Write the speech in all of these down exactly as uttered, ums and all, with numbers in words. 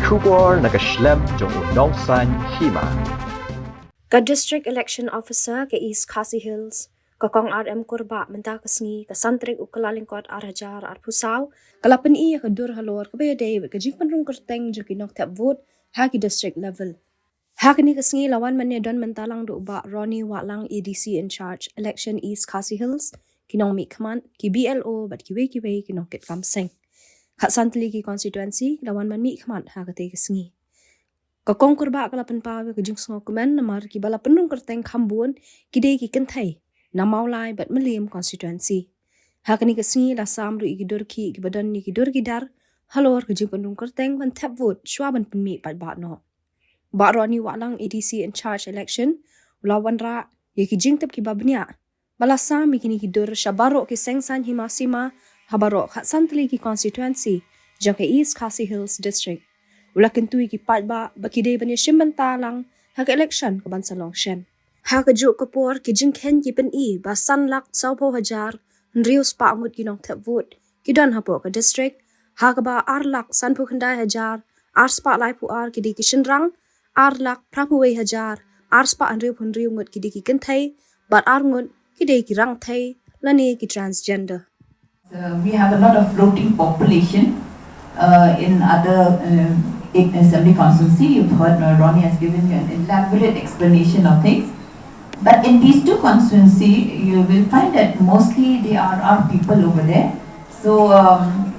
Khubor na ka shlem jong u nongsan hima. Ka District Election Officer ka East Khasi Hills, ka Kong R M Kurbah, mynta ka sngi ka san tarik u Kyllalyngkot ar hajar arphew saw, ka la pyni ïa ka dur halor kaba ïadei bad ka jingpynrung kyrteng jong ki nongthep vote ha ki district level. Ha kane ka sngi la wan mane don mynta lang da u Bah Ronnie Wahlang, A D C in charge, Election East Khasi Hills, ki nongmihkhmat, ki B L O bad kiwei kiwei ki nongkitkam seng. Khatsan tylli ki constituency la wan ban mihkhmat ha katei ka sngi. Ka Kong Kurbah ka la pynpaw ïa ka jingsngewkmen namar kiba la pynrung kyrteng kham bun ki dei ki kynthei na Mawlai bad Mylliem constituency. Ha kane ka sngi la sam ruh ïa ki dur khih kiba don ïa ki dur ki dar halor ka jingpynrung kyrteng ban thep vote shuwa ban pynmih paidbah noh. Bah Ronnie Wahlang, A D C in charge election, u la wanrah ïa ki jingtip kiba bniah ba la sam ïa kine ki dur sha baroh ki seng saiñ hima sima ha baroh khatsan tylli ki constituency jong ka East Khasi Hills District. U la kyntu ïa ki paidbah ba ki dei ban ïashim bynta lang ha ka election kaban sa long shen. Ha kajuh ka por ki jingkheiñ ki pyni ba san lak sawphew hajar hynriew spah ngut ki nongthep vote ki don hapoh ka district, ha kaba ar lak sanphew khyndai hajar ar spah laiphew ar ki dei ki shynrang, ar lak phraphew wei hajar ar spah hynriewphew hynriew ngut ki dei ki kynthei, bad ar ngut ki dei ki rangthei lane ki transgender. Uh, we have a lot of floating population uh, in other uh, assembly constituency. You've heard uh, Ronnie has given you an elaborate explanation of things. But in these two constituency, you will find that mostly they are our people over there. So um,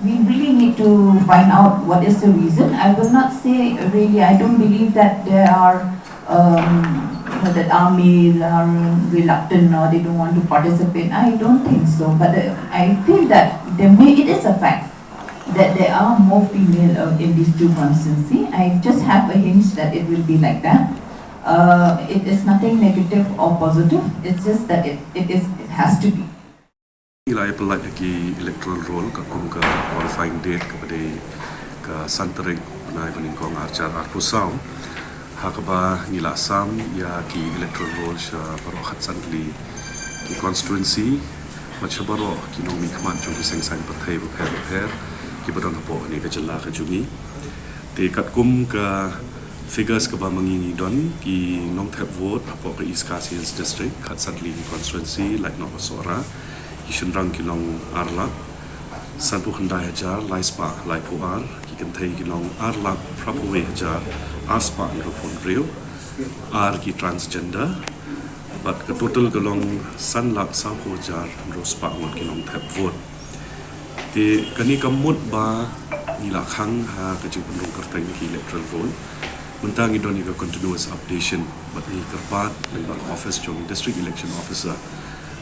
we really need to find out what is the reason. I will not say really, I don't believe that there are um, you know, that our males are reluctant or they don't want to participate. I don't think so. But uh, I feel that there may, it is a fact that there are more female uh, in these two constituency. I just have a hunch that it will be like that. Uh, it is nothing negative or positive. It's just that it, it is it has to be. Ngi la ïapyllait ïa ki electoral roll ka kum ka qualifying date kaba dei ka san tarik bnai ba nyngkong arhajar arphew saw. Ha kaba ngi la sam ïa ki electoral roll sha baroh khatsan tylli ki constituency bad sha baroh ki nongmihkhmat jong ki seng saiñ pyrthei bapher bapher kiba don hapoh kane ka jylla ka jong ngi. Te katkum ka figures kaba ma ngi ngi don, ki nongthep vote hapoh ka East Khasi Hills District khatsan tylli ki constituency, Laitnoh bad Sohra, ki shynrang ki long ar lak sanphew khyndai hajar lai spah laiphew ar, ki kynthei ki long ar lak phraphew wei hajar ar spah hynriewphew hynriew, ar ki transgender, bad ka total ka long san lak sawphew hajar hynriew spah ngut ki nongthep vote. Te kane ka mut ba ngi la khang ha ka jingpynrung kyrteng ki electoral roll. Mynta ngi don ïa ka continuous updation bad ngi kyrpad lyngba ka office jong District Election Officer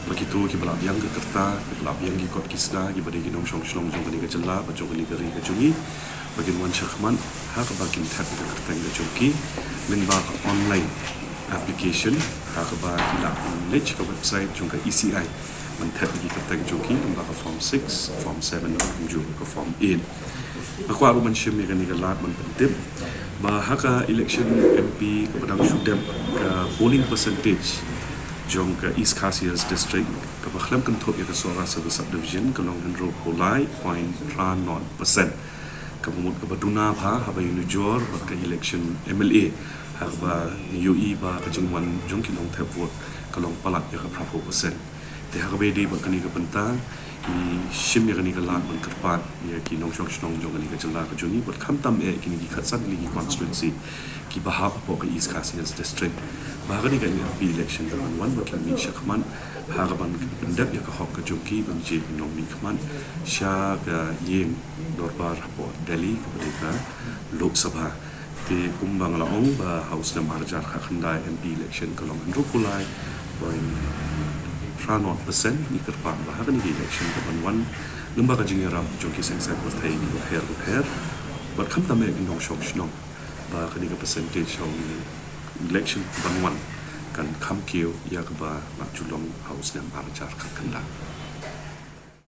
ba kito kiba la biang ka rta, kiba la biang ki kot ki sla, kiba dei ki nongshong shnong jong kane ka jylla bad jong kane ka ri ka jong ngi, ba kin wan shakhmat ha kaba kin thep ïa ka kyrteng ka jong ki lyngba ka online application ha kaba ki lah leit sha ka website jong ka E C I ban thep ïa ki kyrteng jong ki lyngba ka form six, form seven bad kumjuh ka form eight. Nga kwah ruh ban shim ïa kane ka lad ban pyntip ba ha ka election M P kaba dang shu dep, ka polling percentage jong ka East Khasi Hills District kaba khlem kynthup ïa ka Sohra Civil Subdivision ka long hynriewphew lai point phra nod percent. Kaba mut kaba duna bha haba ïanujor bad ka election M L A ha kaba ngi ïohi ba ka jingwan jong ki nongthep vote ka long palat ïa ka phraphew percent. Te ha kaba ïadei bad kane ka bynta ngi shim ïa kane ka lad ban kyrpad ïa ki nongshong shnong jong kane ka jylla ka jong ngi bad khamtam eh kine ki khatsan tylli ki constituency kiba hap hapoh ka East Khasi Hills District ba ha kane ka M P election kaban wan ba kin mih shakhmat ha kaban pyndep ïa ka hok ka jong ki ban jied nongmihkhmat sha ka ïing dorbar hapoh Delhi kaba dei ka Lok Sabha. Te kumba nga la ong ba ha u snem arhajar khatkhyndai M P election ka long hynriewphew lai point phra nod percent. Ngi kyrpad ba ha kane ka election kaban wan lyngba ka jingïarap jong ki seng saiñ pyrthei kiba pher bapher bad khamtam eh ki nongshong shnong ba kane ka percentage ha u election kaban wan kan kham kiew ïa kaba la ju long ha u snem arhajar khatkhyndai.